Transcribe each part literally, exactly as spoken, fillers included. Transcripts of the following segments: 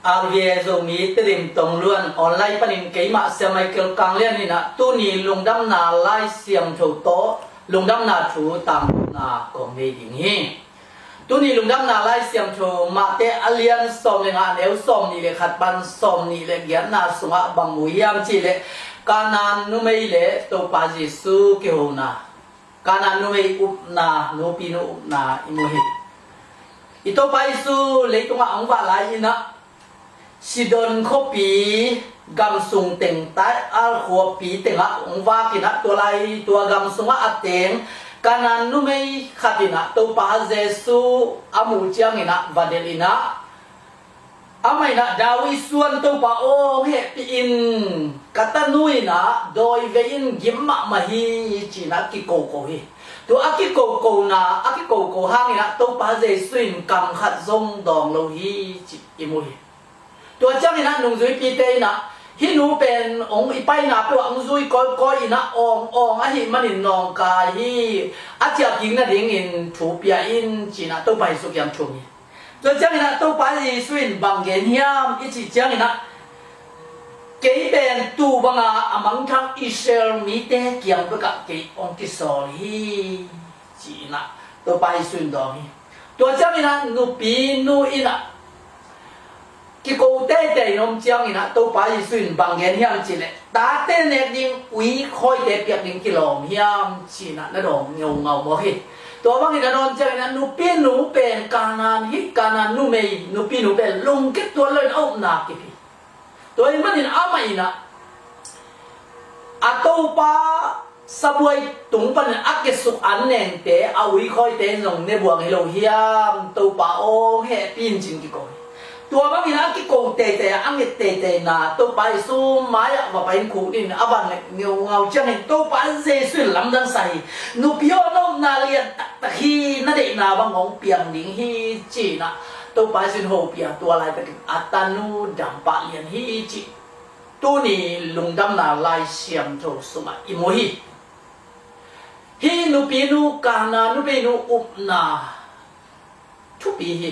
R V A Zomi Tedim Tongluan online panin keimah Sia Michael Kanglian in ah tuni lungdamna Lai Siangtho tawh lungdamna thu tangkona kong nei ding hi. Tuni lungdamna Lai Siangtho Mate a lian sawm le nga, a neu sawm nih le khat pan sawm nih le giatna sungah bang mu hiam cih leh, Kanaan numei le Topa Jesu kihona, Kanaan numei upna, nupinu upna i mu hi. I Topa Jesu leitungah hong vak lai in ah Sidon khuapi gam sung teng, Tyre khuapi tengah hong vak in ah, tua lai tua gam sungah a teng Kanaan numei khat in ah Topa Jesu a muh ciangin ah va delh in ah, amah in ah, David suan Topa aw, hong hehpih in, ka tanu in ah dawi vei in, gim mahmah hi, ci-in ah kikoko hi. Tua a kikokona, a kikoko hangin ah Topa Jesu in kam khat zong dawng lo hi, ci i mu hi. Tua ciangin ah nungzuipite in ah, hih nu pen hong i paina peuh ah hong zui kawikawi in ah awng awng ahih manin nawngkai hi, a ciahkik nadingin thu pia in, ci-in ah Topa Jesu kiang thum hi. Tua ciangin ah Topa Jesu in bang gen hiam i cih ciangin ah, kei pen tuu banga a mangthang Israel mite kiang bekah kei hong kisawl hi, ci-in ah Topa Jesu in dawng hi. Tua ciangin ah nupinu in ah kiko teitei in om ciangin ah Topa Jesu in bang gen hiam cih leh, tate nek ding ui khawite piak ding kilawm hiam, ci-in ah na dawng ngeungau mawk hi. Tua bangin a dawn ciangin ah nupinu pen Kanaan hi, Kanaan numei nupinu pen lungkia tuan lo in a upna kip hi. Tua ahih manin amah in ah a topa sabuai tung panin a kiasuk an nengte, a ui khawite in zong ne buang hi lo hiam, Topa aw, hong hehpih in, ci-in kiko hi. Tua bangin a kiko teitei a, a nget teiteina, Topa Jesu mai-ah va pai-in khukdin a va nget ngeungau ciangin Topa Jesu in lamdang sa hi. Nupi aw, na upna lian taktak hi, na deihna bang hong piang ding hi, ci-in ah Topa Jesu in hopih a, tua laitakin a tanu dam pah lian hi, cih tuni lungdamna Lai Siangtho sungah i mu hi. Hih nupinu, Kanaan nupinu upna thupi hi.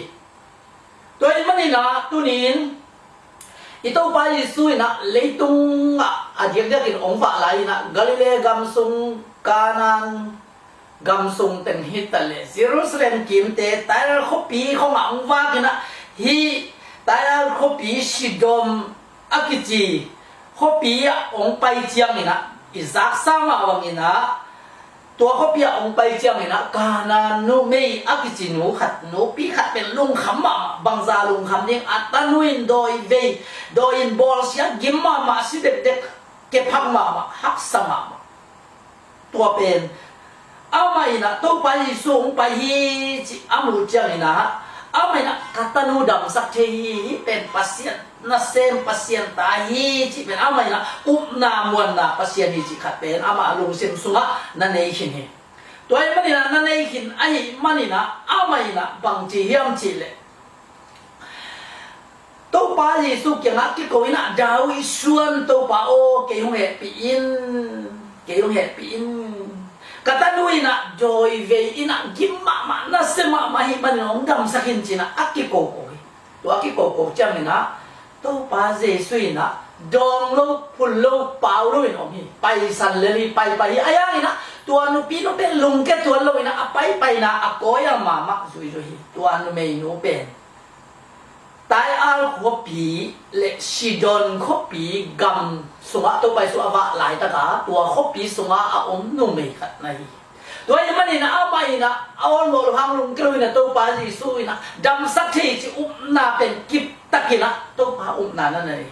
Tua ahih manin ah tunin i Topa Jesu in ah leitungah a diakdiakin hong vak lai in ah Galilee gam sung, Kanaan gam sung teng hi ta leh, Jerusalem kimte Tyre khuapi khawngah hong vak in ah, hih Tyre khuapi Sidon a kici khuapi ah hong pai ciangin ah, i zaksa mah bangin ah, tua khuapi ah hong pai ciangin ah Kanaan numei a kici nu khat, nupi khat pen lungkham mahmah, bangzah lungkham ding, a tanu in dawi vei, dawi in bawlsia, gim mahmah, si dekdek, kephak mahmah, haksa mahmah. Tua pen amah in ah Topa Jesu hong pai hi cih a muh ciangin ah, amah in ah ka tanu damsak thei hi, hih pen Pasian nasem, Pasian ta hi cih pen amah in ah upna muanna Pasian hi cih khat pen amah lungsim sungah na nei khin hi. Tua ahih manin ah na nei khin ahih manin ah amah in ah bang ci hiam cih leh, Topa Jesu kiangah kiko in ah, David suan Topa aw, kei hong hehpih in, kei hong hehpih in. Ka tanu in ah dawi vei in ah gim mahmah, nasia mahmah ahih manin hong damsak in, ci-in ah a kikoko hi. Tua a kikoko ciangin ah Topa Jesu in ah dawng lo, phun lo, pau lo in om hi. Paisan lel hi, paipai hi. Ahi hangin ah tua nupinu pen lungkia tuan lo in ah a paipaina a kawi a mahmah zuizui hi. Tua numeinu pen Tyre khuapi le Sidon khuapi gam sungah Topa Jesu a vak laitaka tua khuapi sungah a om numei khat na hi. Tua ahih manin ah amah in ah a awlmawh lo hang lungkia lo in ah Topa Jesu in ah damsak thei cih upna pen kiptakin ah Topa upna na nei.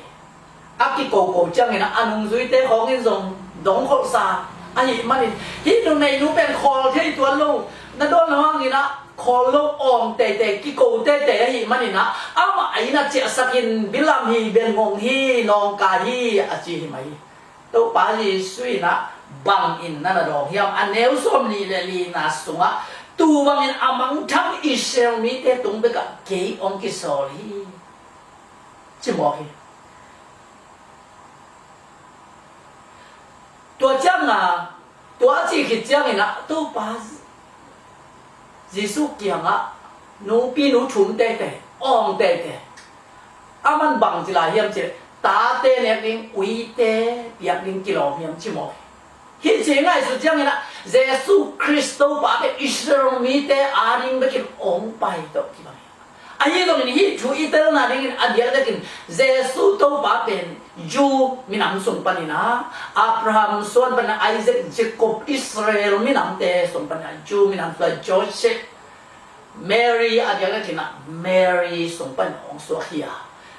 A kikoko ciangin ah a nungzuite khawng in zong dong kholhsa ahih manin, hih numeinu pen khawl thei tuan lo, na dawn lo hangin ah khawl lo, awng teitei, kiko teitei ahih manin ah amah a inn ah ciahsak in, bilam hi, bengngong hi, nawngkai hi, a ci hi mai hi. Topa Jesu in ah bangin na na dawng hiam? A neu sawm nih le lina sungah, tuu bangin a mangthang Israel mite tung bekah kei hong kisawl hi, ci mawk hi. Tua ciangah, tua a cih khit ciangin ah Topa Jesu kiangah nupinu thum teitei, awng teitei, Aman bang ci lai hiam cih leh, tate nek ding, uite piak ding kilawm hiam ci mawk hi. Hih ci ngaihsut ciangin ah, Jesu Khrist Topa pen Israel mite ading bekin hong pai tawh kibang hi. Ahi zongin hih thu i telna dingin a diakdiakin Jesu Topa pen Jew minam sung panin ah, Abraham suan panin ah, Isaac, Jacob, Israel minamte sung panin ah, Jew minam sung ah Joseph, Mary a diakdiakin ah Mary sung panin hong suak hi a,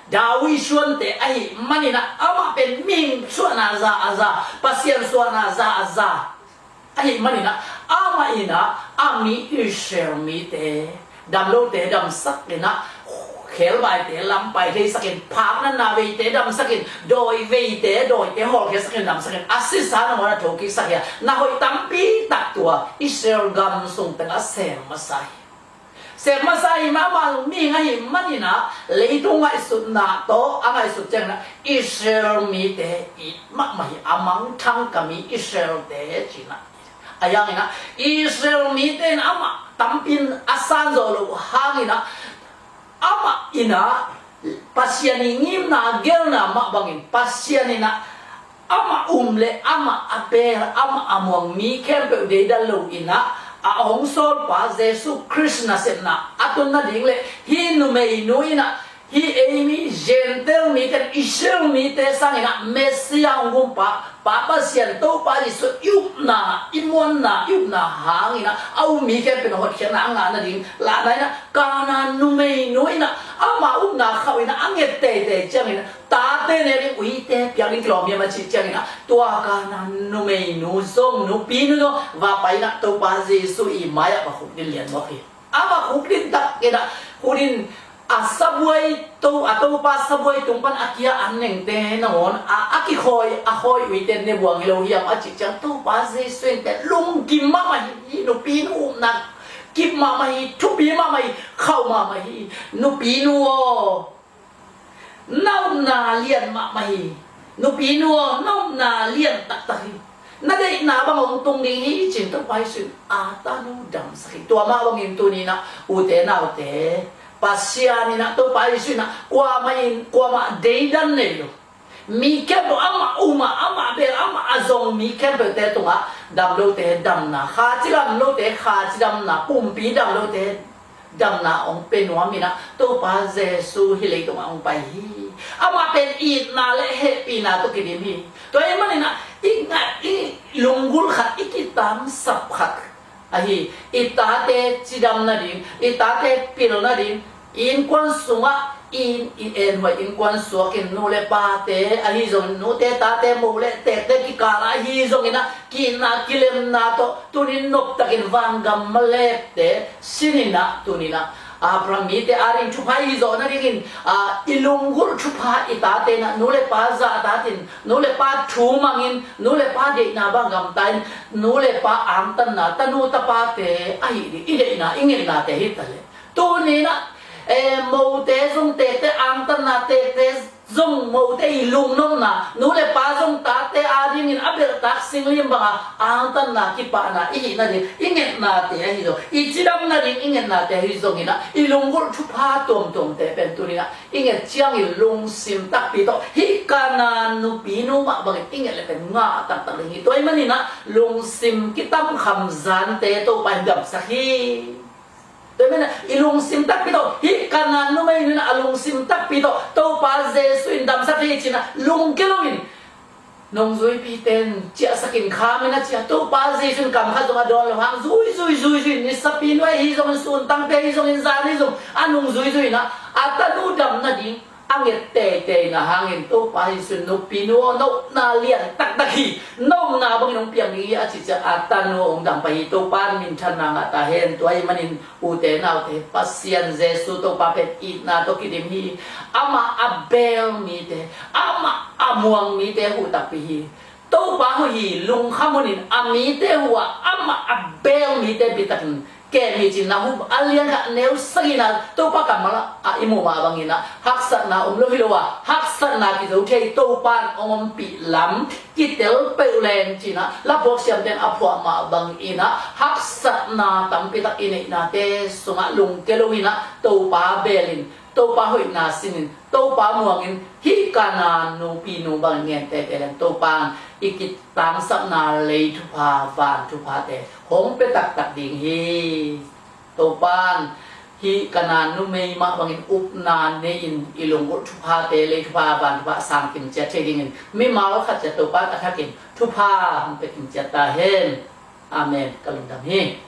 David suante ahih manin ah amah pen mihing suahna za a za, Pasian suahna za a za ahih manin ah, amah in ah a mi Israel mite, damlote damsak in ah, khebaite lam pai theisakin, phaknatna veite damsakin, dawi veite, dawite hawlkhiatsakin damsakin, a sisa nangawn a thokiksak hi a, na hoih tampi tak tua Israel gam sung teng a sem masa hi. Sem masa hi mahmah lo, mihing ahih manin ah leitung ngaihsutna tawh a ngaihsut ciangin ah Israel mite it mahmah hi, a mangthang ka mi Israelte ci-in ah. Ahi hangin ah Israel mite in amah tampi in a san zawh loh hangin ah, amah in ah Pasian i ngimna gelna mah bangin Pasian in ah amah um le amah a bel, amah a muang mi khempeuh deidan lo in ah, a hong sawlpa Jesu Khrist nasepna a tun nading le hih numeinu in ah, hih ei mi Gentile mite, Israel mite sangin ah Messiah hong gumpa, Pa Pasian Topa Jesu i upna, i muanna, i upna hangin ah a um mi khempeuh in ah hotkhiatna a ngah nading lahna in ah, Kanaan numeinu in ah ama upna khauh in ah a nget teitei ciangin ah, tate nek ding, uite piak ding kilawm hiam a cih ciangin ah, tua Kanaan numeinu zong, nupinu zong va pai in ah Topa Jesu i mai-ah va khukdin lian mawk hi. A va khukdin tak in ah, khukdin a sabuai to, a Topa sabuai tung pan a kia an nengte nangawn a, a kikhawi, a khawi uite ne buang hi lo hiam a cih ciang, Topa Jesu in pen lungkim mahmah hi, hih nupinu upna kip mahmah hi, thupi mahmah hi, khauh mahmah hi. Nupinu aw, na upna lian mahmah hi. Nupinu aw, na upna lian taktak hi. Na deihna bang hong tung ding hi ci-in Topa Jesu in a tanu damsak hi. Tua mah bangin tuni-in ah ute naute, Pasian in ah, Topa Jesu in ah kuamah in, kuamah deidan nei lo, mi khempeuh, amah um a, amah bel, amah a zong mi khempeuhte tungah damlote damna, kha cidamlote kha cidamna, pumpi damlote damna hong pia nuam in ah Topa Jesu hih leitungah hong pai hi. Amah pen itna le hehpihna tawh kidim hi. Tua ahih manin ah i ngaih, i lunggulh khat, i kitamsap khat ahi, i tate cidam nading, i tate pil nading, i innkuan sungah i, i enhuai innkuan suakin, nu le pate ahi zongin, nute tate, mo le tekte kikal ahi zongin ah, ki-itna kilemna tawh tuni-in noptakin vangam malepte sin in ah, tuni-in ah Abraham mite ading thupha i zawh nadingin, a, i lunggulh thupha i tate in ah, nu le pa zahtatin, nu le pa thu mangin, nu le pa deihna bang gamta in, nu le pa angtanna, tanu tapate ahih ding i deihna, i ngetnate hi ta leh, tuni-in ah, eh, mote zong tekte angtanna, tekte zong mote i lungnopna, nu le pa zong tate adingin a belhtak singlim banga angtanna, kipahna i hih nading i ngetnate ahi zong, i cidam nading i ngetnate ahi zongin ah, i lunggulh thupha tuamtuamte pen tuni-in ah i nget ciangin lungsim takpi tawh, hih Kanaan nupinu mah bangin i nget le pen ngah taktak ding hi. Tua ahih manin ah lungsim kitamkham zante Topa in damsak hi. Tua ahih manin ah i lungsim takpi tawh, hih Kanaan numeinu in ah a lungsim takpi tawh Topa Jesu in damsak hi ci-in ah lungkia loin, nungzuipite in ciahsakin kham in a ci a, Topa Jesu in kam khat zong a dawn loh hang, zui, zui, zui, zui, nisapinu ahi zongin, suntangpi ahi zongin, zan ahi zong a nungzui, zui in ah, a tanu dam nading a nget teitei na hangin, Topa Jesu in, nupinu aw, na upna lian taktak hi, na upna bangin hong piang ding hi a cih ciang, a tanu hong dam pah hi. Topa in minthanna ngah ta hen. Tua ahih manin, ute naute, Pasian Jesu Topa pen itna tawh kidim hi. Amah a bel mite, amah a muang mite huh takpi hi. Topa huh hi, lungkham hunin a mite huh a, amah a bel mite bitakin kem hi ci-in, Nahum a lian khat neu sagihna, Topa kammal ah i muh mah bangin ah, haksatna om lo hi lo a, haksatna kizo thei Topa in hong ompih lam kitel peuh leng ci-in ah, laphuak siamte in a phuah mah bangin ah, haksatna tampi tak i neihnate sungah lungkia lo in ah, Topa belin, Topa hoihna sinin, Topa muangin, hih Kanaan nupinu bangin ngen teitei leng Topa in i kitangsapna lei thupha, van thuphate hong pia taktak ding hi. Topa in hih Kanaan numei mah bangin upna nei-in i lunggulh thuphate, lei thupha, van thupha sang kim ciat thei dingin mimal khat ciat Topa in a thakin thupha hong pia kim ciat ta hen. Amen. Ka lungdam hi.